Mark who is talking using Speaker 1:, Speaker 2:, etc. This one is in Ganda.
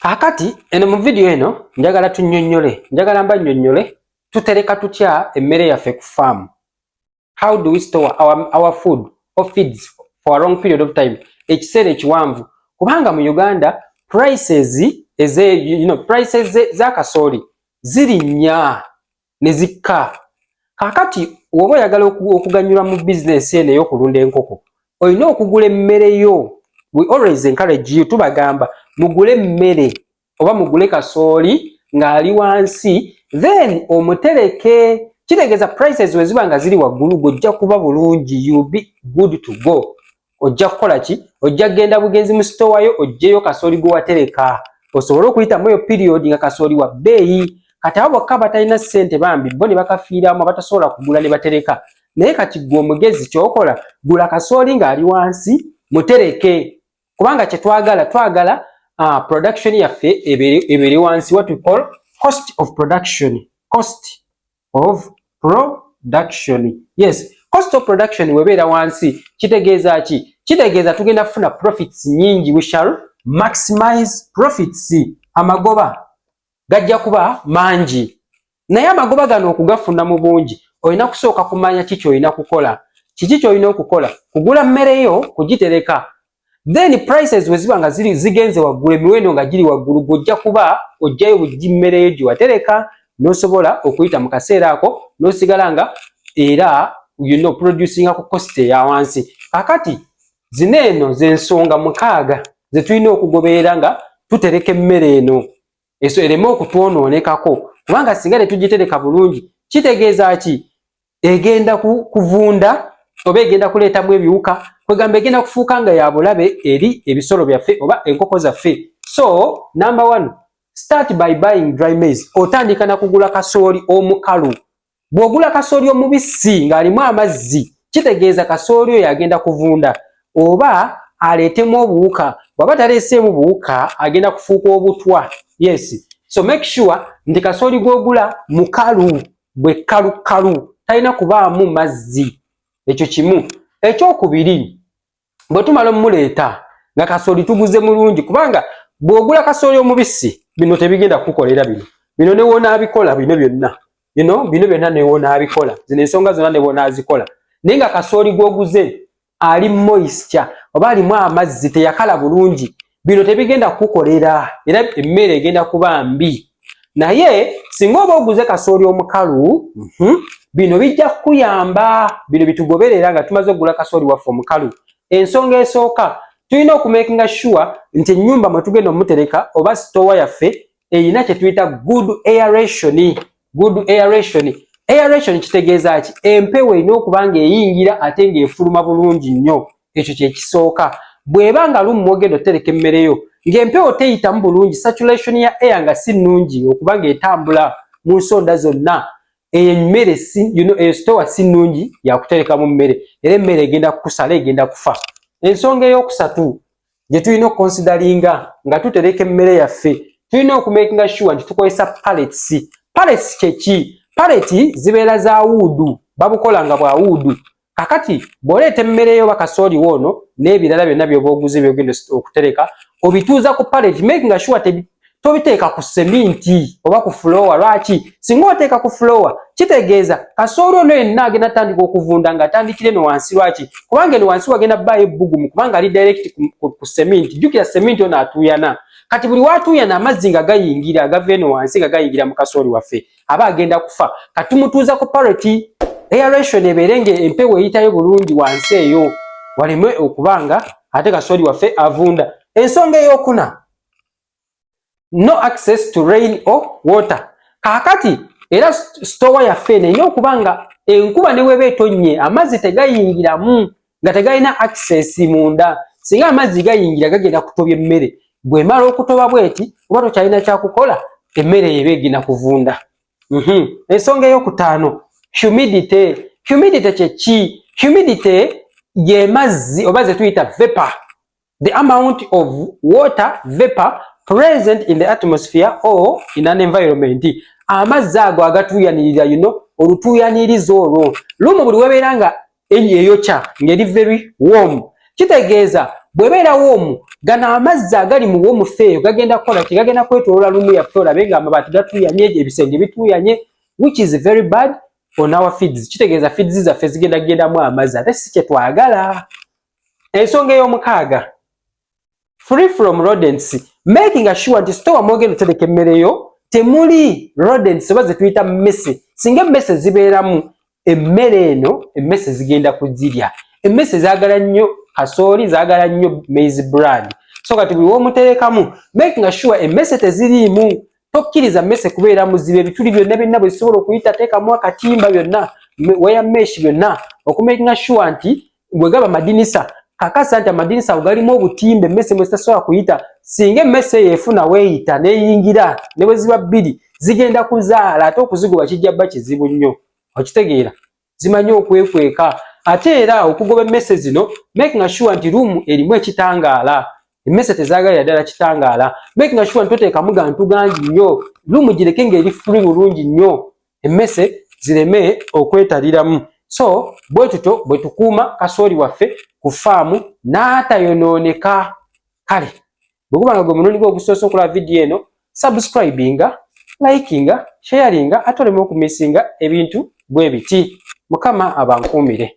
Speaker 1: Kaakati eno mu vidiyo eno njagala tunnyonnyole, njagala mba nnyonnyole tutereka tutya emmere yaffe ku faamu. How do we store our food or feeds for a long period of time, ekiseera ekiwanvu? Kubanga mu Uganda prices eze prices za kasooli zirinnya ne zikka. Kaakati woba oyagala okuganyulwa mu bizinesi eno ey'okulunda enkoko, olina okugula emmere yo. We always encourage you, tubagamba mugule emmere oba mugule kasooli ng'ali wansi, then omutereke. Kitegeeza prices we ziba nga ziri waggulu, gojja kuba bulungi, you be good to go. Ojja kukola ki? Ojja kugenda bugenzi mu store yo, oggyeyo kasooli gwe watereka, osobole okuyitamu eyo period nga kasooli wa bbeeyi. Kati abo bokka batalina ssente bambi bo ne bakafiiramu, abatasobola kugula ne batereka. Naye kati gwe omugezi kyokola, gula kasooli ng'ali wansi, mutereke, kubanga kyetwagala, twagala production yaffe ebeere wansi, what we call cost of production. Cost of production, yes. Cost of production webeera wansi, kitegeeza ki? Kitegeeza tugenda kufuna profits nyingi. We shall maximize profits, amagoba gajja kuba mangi. Naye amagoba gano okugafuna mu bungi, olina kusooka kumanya ki kyolina kukola. Kiki kyolina okukola? Kugula mmere yo, kugitereka, then prices we ziba nga ziri zigenze waggulu, emiwendo nga giri waggulu, gwojja kuba ojjayo buggi mmere yo gye watereka, n'osobola okuyita mu kaseera ako n'osigala nga era producinga ku cost eya wansi. Kakati zino eno z'ensonga 6 ze tulina okugoberera nga tutereka emmere eno eso ereme okutwonoonekako, kubanga singa tetugitereka bulungi, kitegeeza ki? Egenda kuvunda oba egenda kuleetamu ebiwuka, kwegamba egenda kufuuka nga ya bulabe eri ebisolo byaffe oba enkoko zaffe. So number one, start by buying dry maize. Otandika na kugula kasooli omukalu. Bw'ogula kasooli omubisi ng'alimu amazzi, kitegeeza kasooli oyo agenda kuvunda oba aleetemu obuwuka. Bw'aba taleeseemu buwuka, agenda kufuuka obutwa. Yes, so make sure nti kasooli gw'ogula mukalu, bwe kalukalu, talina kubaamu mazzi. Ekyo kimu. Ekyokubiri, bwe tumala omuleeta nga kasooli tuguze mulungi, kubanga bw'ogula kasooli omubisi, bino tebigenda kukukolera. Bino ne wonaabikola, bino byonna, bino byonna ne wonaabikola, zino ensonga zonna ne wonaazikola, naye nga kasooli gw'oguze ali moisture oba alimu amazzi, teyakala bulungi, bino tebigenda kukukolera, era emmere egenda kuba mbi. Naye singa oba oguze kasooli omukalu, bino bijja kukuyamba. Bino bitugoberera nga tumaze okugula kasooli waffe omukalu. Ensonga esooka, tulina okumakinga sure nti ennyumba mwe tugenda omutereka oba sitowa yaffe erina kye tuyita good aeration. Good aeration. Aeration kitegeeza ki? Empewo erina okuba ng'eyingira ate ng'efuluma bulungi nnyo. Ekyo kyekisooka. Bw'eba nga lumu ogenda otereka emmere yo ng'empewo teyitamu bulungi, saturation ya air nga si nnungi okuba ng'etambula mu nsonda zonna, eyo emmere si, eyo sitowa si nnungi yakuterekamu mmere, era emmere egenda kukusala, egenda kufa. Ensonga eyokusatu gye tulina okuconsideringa nga tutereka emmere yaffe, tulina okumakinga sure nti tukozesa pallets. Pallets kyeki? Pallet zibeera za wood, babukola nga bwa wood. Kakati bw'oleeta emmere yo, bakasooli woono n'ebirala byonna by'oba oguze byogenda okutereka, obituuza ku pallet, making sure tobiteeka ku seminti oba ku floor. Lwaki? Singa oteeka ku floor, kitegeeza kasooli ono yenna agenda tandika okuvunda ng'atandikira eno wansi. Lwaki? Kubanga eno wansi wagenda bbaayo ebbugumu, kubanga ali direct ku seminti. Jjukira, seminti ono atuuyana. Kati buli watuuyana, amazzi nga gayingira, agava eno wansi nga gayingira mu kasooli waffe, aba agenda kufa. Kati tumutuuza ku pallet, aeration ebeere nga empewo eyitayo bulungi wansi eyo, waleme okuba nga ate kasooli waffe avunda. Ensonga eyokuna, no access to rain or water. Kaakati era sitowa yaffe eno erina okuba nga enkuba ne weba etonnye, amazzi tegayingiramu, nga tegalina access munda. Singa amazzi gayingira, gagenda kutobya emmere. Bwemala okutoba bweti, oba tokyalina kyakukola, emmere eba egenda kuvunda. Ensonga eyokutaano, humidity. Humidity kyeki? Humidity ye mazzi oba ze tuyita vapor, the amount of water vapor present in the atmosphere or in an environment. Amazzi ago agatuuyanirira, olutuuyaniriza olwo lumu buli webeera nga eyokya ng'eri very warm, kitegeeza Bw'ebeera warm, gano amazzi agali mu warmth eyo gagenda kukola ki? Gagenda kwetoloola room yaffe, olabe nga amabaati gatuuyanye, ebisenge bituuyanye, which is very bad on our feeds. Kitegeeza feeds zaffe zigenda kugendamu amazzi, ate si kye twagala. Ensonga ey'omukaaga, free from rodents. Making sure nti store mwogenda otereka emmere yo temuli rodents oba ze tuyita mmese. Singa emmese zibeeramu emmere eno, emmese zigenda kuzirya. Emmese zaagala nnyo kasooli, zaagala nnyo maize bran. So kati buli womuterekamu, making sure emmese teziriimu. Tokkiriza mmese kubeera muziba ebituli byonna byonna bwe zisobola okuyita. Teekamu akatimba byonna, wire mesh byonna, okumakinga sure nti bwe gaba madinisa, kakasa nti amadinisa ago galimu obutimba emmese mwe zitasobola kuyita. Singa emmese eyo efuna weeyita n'eyingira, ne bwe ziba bbiri, zigenda kuzaala, ate okuzigoba kijja bba kizibu nnyo. Okitegeera? Zimanyi okwekweka. Ate era okugoba emmese zino, making sure nti room erimu ekitangaala. Emmese tezaagalira ddala kitangaala. Making sure nti toteekamu gantu gangi nnyo. Room gireke ng'eri free bulungi nnyo, emmese zireme okwetaliramu. So bwe tutyo bwe tukuuma kasooli waffe ku faamu n'atayonooneka. Kale bwe guba nga gwe mulundi gwe ogusoose okulaba vidiyo eno, subscribinga, likinga, sharinga, ate oleme okumisinga ebintu bwe biti. Mukama abankuumire.